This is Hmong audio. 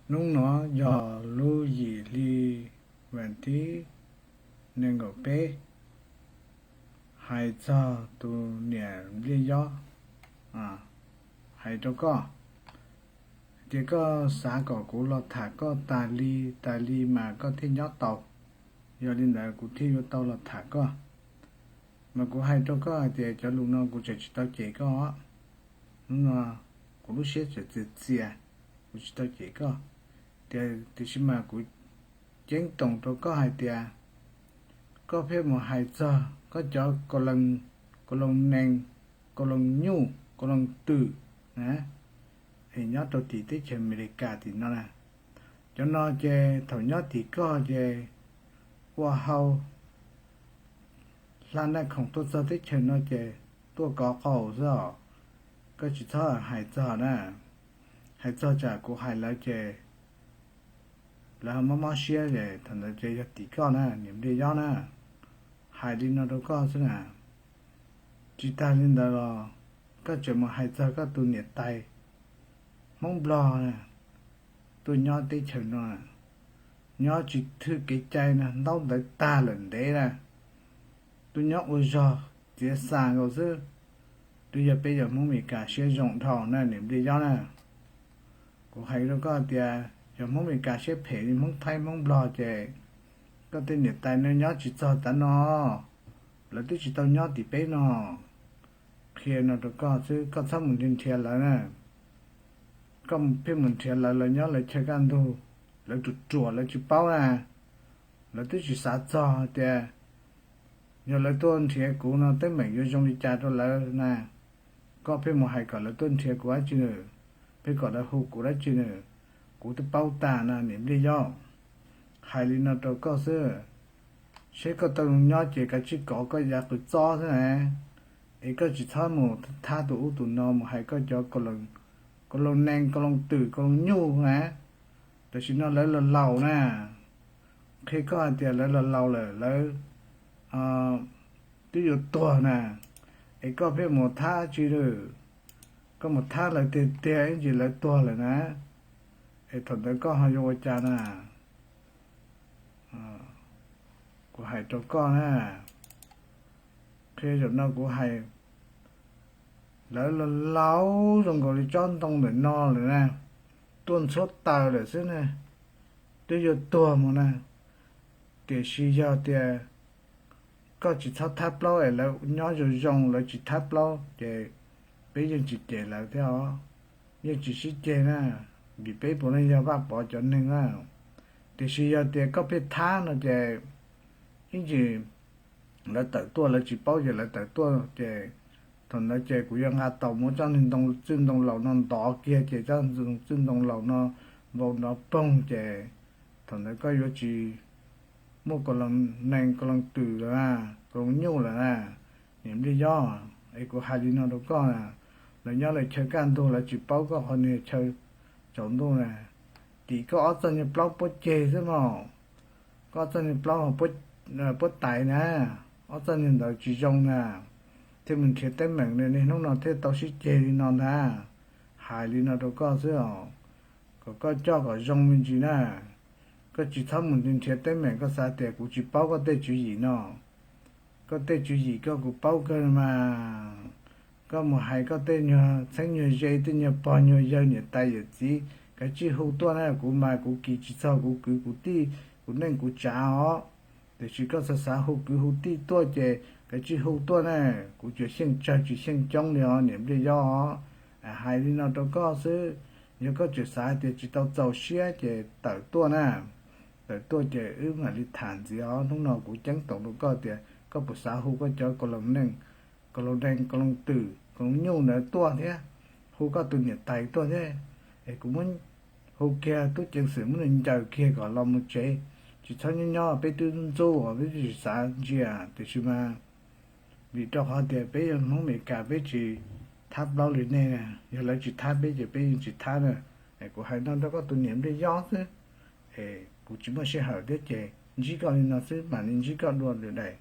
Hnub no yog lub yim hli vas thib nees nkaum peb, hais txog tus niam npliaj yob, hais rau koj, hais tias koj xav kom kuv los tham koj tas li, tas li mas koj thiaj nyob tau. Yog li ntawd kuv thiaj yuav tau los tham koj. Mas kuv hais rau koj hais tias cov lus no kuv tseem tsis tau cem koj. Hnub no kuv lub siab tseem txias txias, kuv tsis tau cem koj. Tiam sis mas kuv ceeb toom rau koj hais tias koj pheej mus hais txog koj cov ka loo nees, ka loo nyuj, ka loo twm na, es nyob rau tim teb chaws Amelikas tim no na. Cov no ces thaum nyob tim koj ces ua hau hla naj khoom tuaj txog teb chaws no ces tuaj kov qaum xwb os. Koj tsis txhob hais txog na, hais txog tsam kuv hais lawv ces lawv mob mob siab es thaum ntawd ces yog tim koj na, niam npliaj yob na. Hais li no rau koj xwb na. Tsis tas li ntawd los koj tseem mus hais txog koj tus niam tais Hmoob Nplog na, tuaj nyob teb chaws no, nyob tsis thwj kev cai na, ntaub ntawv tag lawm ntev na, tuaj nyob ua zog txiav xa nkaus xwb. Twb yog peb yog Hmoob Amelikas siab zoo dhau na, niam npliaj yob na. Kuv hais rau koj tias yog Hmoob Amelikas siab phem li Hmoob Thaib Hmoob Nplog ces koj tej niam tais no nyob tsis txog tav no, lawv twb tsis tau nyob tim peb no. Qhia no rau koj xwb, koj txhob mus nrhiav nrhiav lawv na. Koj pheej mus nrhiav lawv, lawv nyob lawv chaw kaj ntug, lawv ruam ruam lawv tsis paub na. Lawv twb tsis xav txog tias yog lawv tuaj nrhiav kuv no teeb meem yuav zoo li cas rau lawv na. Koj pheej mus hais kom lawv tuaj nrhiav kuv dab tsi na, pheej kom lawv hu kuv dab tsi na, kuv twb paub tas na niam npliaj yob. Hais li no rau koj xwb, seb koj tau zoo nyob ces kav tsij kov koj yav qws txob xwb na, es koj tsis txhob mus thab tus ub tus no mus hais koj cov ka loo nees, ka loo twm, ka loo nyuj na. Tam sim no lawv los laus na, qhia koj hais tias lawv los laus lawm, lawv twb yuav tuag na, es koj pheej mus thab tsi lawm. Koj mus thab lawv tiag tiag ib ntsis lawv tuag lawm na, es thaum ntawd koj ho yuav ua cas na? Kuv hais rau koj na, qhia zaum no kuv hais, lawv los laus zoo nkaus li tsob ntoo ntawm no lawm na, tuaj ntxhuab taws lawm xwb na, twb yuav tuag mus na. Tiam sis yog tias koj tsis txhob thab plaub es lawv nyob zoo zoo lawv tsis thab plaub ces peb yeej tsis cem lawv thiab os, yeej tsis sib ceg na, vim peb puav leej yog Vaj Pov cov neeg na. Tiam sis yog tias koj pheej thab no ces ib ntsis lawv tawm tuaj lawv tsis paub ces lawv tawm tuaj ces thaum ntawd ces kuv yuav nqa tau muab tsob niag ntoo txwj ntoo laus no ntov kiag ces tsob txwj ntoo laus no vau nrov poog ces thaum ntawd koj yuav tsis muaj ka loo nees ka loo twm lawm na, ka loo nyuj lawm na, niam npliaj yob. Es kuv hais li no rau koj na, lawv nyob lawv chaw kaj ntug lawv tsis paub koj qhov niag chaw tsaus ntuj na, tim koj ob txoj niag plaub puab ceg xwb mas, koj ob txoj niag plaub puab tais na, ob txoj niag ntawd tsis zoo na, thiaj mus nrhiav teeb meem niaj hnub no thiaj tau sib ceg li no ntag. Hais li no rau koj xwb os, kom koj coj kom zoo me ntsis na. Koj tsis txhob mus nrhiav teeb meem, koj xav tias kuv tsis paub koj tej tswv yim no. Koj tej tswv yim koj kuv paub kawg mas. Koj mus hais koj tej nyuag txheeb nyuag ze, tej nyuag pog nyuag yawg niam tais yawm txiv, kav tsij hu tuaj na, kuv mas kuv kis tsis txog kuv kwv kuv tij, kuv neej kuv tsav os. Tiam sis koj xav xav hu kwv hu tij tuaj ces kav tsij hu tuaj na, kuv tsuas xyeej tsawg tsis xyeej coob li os niam npliaj yob os. Hais li no rau koj xwb, yog koj tseem xav tias tsis tau txaus siab ces tawm tuaj na. Tawm tuaj ces wb mam li tham ntxiv os. Hnub no kuv ceeb toom rau koj tias koj puas xav hu koj cov ka loo nees, ka loo nees, ka loo twm, ka loo nyuj ntawd tuaj thiab, hu koj tus niam tais tuaj thiab, es kuv muab hu kiag tub ceev xwm muab nws ncaws kiag kom los mus tsev. Tsis txhob nyob nyob peb twb ntxub os, peb twb tsis xav ntsia, tiam sis mas vim rau qhov tias peb yog Hmoob Amelikas peb tsis thab plaub li nej, yog lawv tsis thab peb ces peb yeej tsis thab na. Es kuv hais no rau koj tus niam npliaj yob xwb, es kuv tsis muaj sij hawm thiab ces ntsib koj li no xwb mam li ntsib koj dua lwm daim.